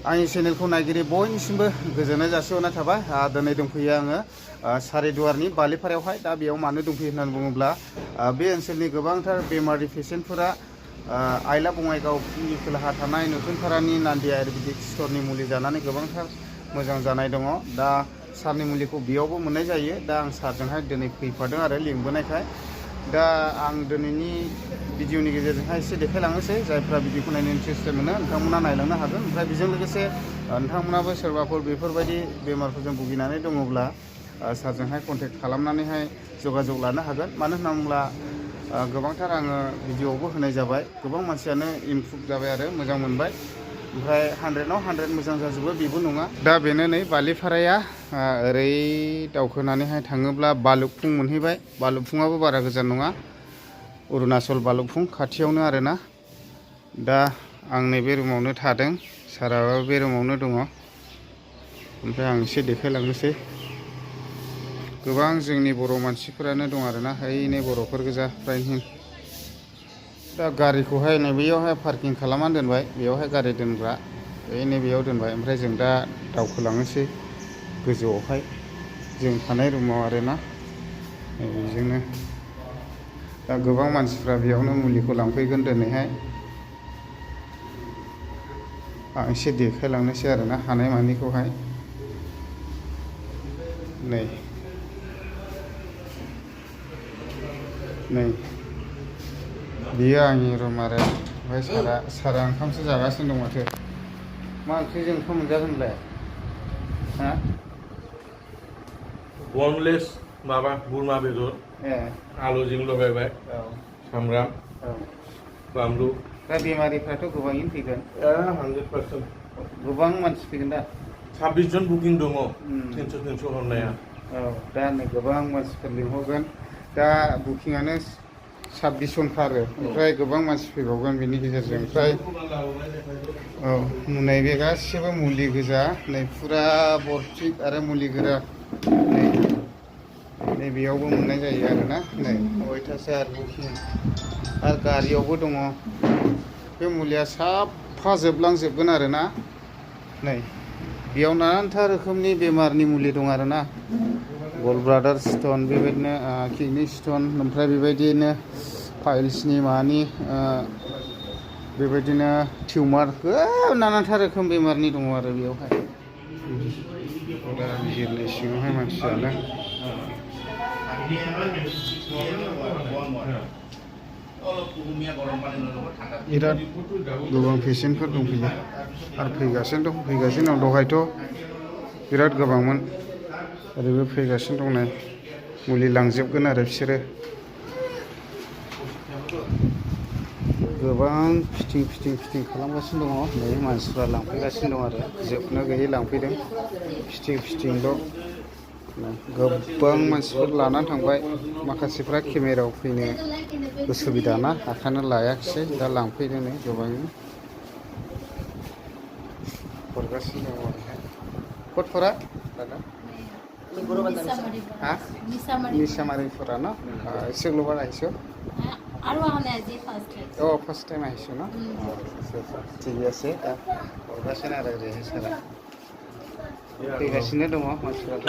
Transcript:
आंनि चेनेलखौ नायगिरि बयनिसिमबो गोजोननाय जासिहरनाय थाबाय। दिनै दंफैयो आङो सारिदुवारनि बालिपारायावहाय। दा बेयाव मानो दंफैयो होननानै बुङोब्ला बे ओनसोलनि गोबांथार बेमारि पेसेन्टफोरा आइला बङाइगाव खोलाहा थानाय नथुनपारानि नान्दि आयुर्वेदिक स्टरनि मुलि जानानै गोबांथार मोजां जानाय दङ। दा सारनि मुलिखौ बेयावबो मोननाय जायो। दा आं सारजोंहाय दिनै फैफादों आरो लिंबोनायखाय। दा आं दिनैनि भिडिअनि गेजेरजोंहाय एसे देखायलांनोसै। जायफ्रा भिडिअखौ नायनो इन्टारेस्टेड मोनो नोंथांमोना नायलांनो हागोन। ओमफ्राय बेजों लोगोसे नोंथांमोनाबो सोरबाफोर बेफोरबायदि बेमारफोरजों भुगिनानै दङब्ला सारजोंहाय कन्टेक्ट खालामनानैहाय जगाजग लानो हागोन। मानो होनना बुङोब्ला गोबांथार आङो भिडिअआवबो होनाय जाबाय। गोबां मानसियानो इमप्रुभ जाबाय आरो मोजां मोनबाय। ओमफ्राय 100आव 100 मोजां जाजोबो बेबो नङा। दा बेनो नै बालिपाराया ओरै दावखोनानैहाय थाङोब्ला बालुकफुं मोनहैबाय। बालुकफुङाबो बारा गोजान नङा, अरुणाचल बालुकफुं खाथियावनो आरोना। दा आं नैबे रुमावनो थादों, साराबो बे रुमावनो दङ। ओमफ्राय आं एसे देखायलांनोसै। गोबां जोंनि बर' मानसिफोरानो दं आरोना, हैनै बर'फोर गोजा फ्रायनो। दा गारिखौहाय नैबेयावहाय पार्किं खालामनानै दोनबाय, बेयावहाय गारि दोनग्रा नैबेयाव दोनबाय। ओमफ्राय जों दा दावखोलांनोसै गोजौआवहाय, जों थानाय रुमाव आरोना। बेजोंनो दा गोबां मानसिफ्रा बेयावनो मुलिखौ लांफैगोन दिनैहाय। आं एसे देखायलांनोसै आरोना हानायमानिखौहाय। नै बियो आंनि रुम आरो। ओमफ्राय सारा ओंखामसो जागासिनो दं माथो। मा ओंख्रिजों ओंखाम मोनजागोन होनलाय? हा? बनलेस माबा बोरमा बेदर आलुजों लगायबाय, सामब्राम, बानलु। दा बेमारिफ्राथ' गोबाङैनो फैगोन? 100%। गोबां मानसि फैगोन दा? 26 जन बुकिं दङ, 300 हरनाया। दा नै गोबां मानसिफोर लिंहरगोन। दा बुकिंआनो 26 जनखा आरो। ओमफ्राय गोबां मानसि फैबावगोन बेनि गेजेरजों। ओमफ्राय नैबे गासिबो मुलि गोजा, नै फुरा बरथिक आरो मुलि गोजा। नै बेयावबो मोननाय जायो आरोना। नै अयथासार बुकिं आरो गारियावबो दङ। बे मुलिया साफा जोबलांजोबगोन आरोना। नै बेयाव नानानथा रोखोमनि बेमारनि मुलि दं आरोना। गल ब्लाडार स्टन, बेबायदिनो किडनि स्टन, ओमफ्राय बेबायदिनो पाइल्सनि मानि बेबायदिनो टिउमार, नानानथा रोखोम बेमारनि दङ आरो बेयावहाय। दा बिजिरनाय सिङावहाय मानसियानो बिराद गोबां पेसेन्टफोर दंफैयो आरो फैगासिनो दं। दहायथ' बिराद गोबांमोन, ओरैबो फैगासिनो दं। नै मुलि लांजोबगोन आरो बिसोरो। गोबां फिटिं खालामगासिनो दङ। नै मानसिफ्रा लांफैगासिनो दं आरो जोबनो गैयै लांफैदों। फिटिंल'। गोबां मानसिफोर लानानै थांबाय। माखासेफ्रा केमेरायाव फैनो उसुबिदा ना, ओंखायनो लायाखिसै। दा लांफैदों नै गोबाङैनो हरगासिनो दङ आरोहाय। कटफोरा दादा মিছামাৰীফৰা ন? এসে গ্লোবাল আহিছোঁ। ফাৰ্ষ্ট টাইম আহিছোঁ ন? আচ্ছা ঠিক আছে। হरगासिनो आरो ओरैहाय सारा। फैगासिनो दङ मानसिफ्राथ'।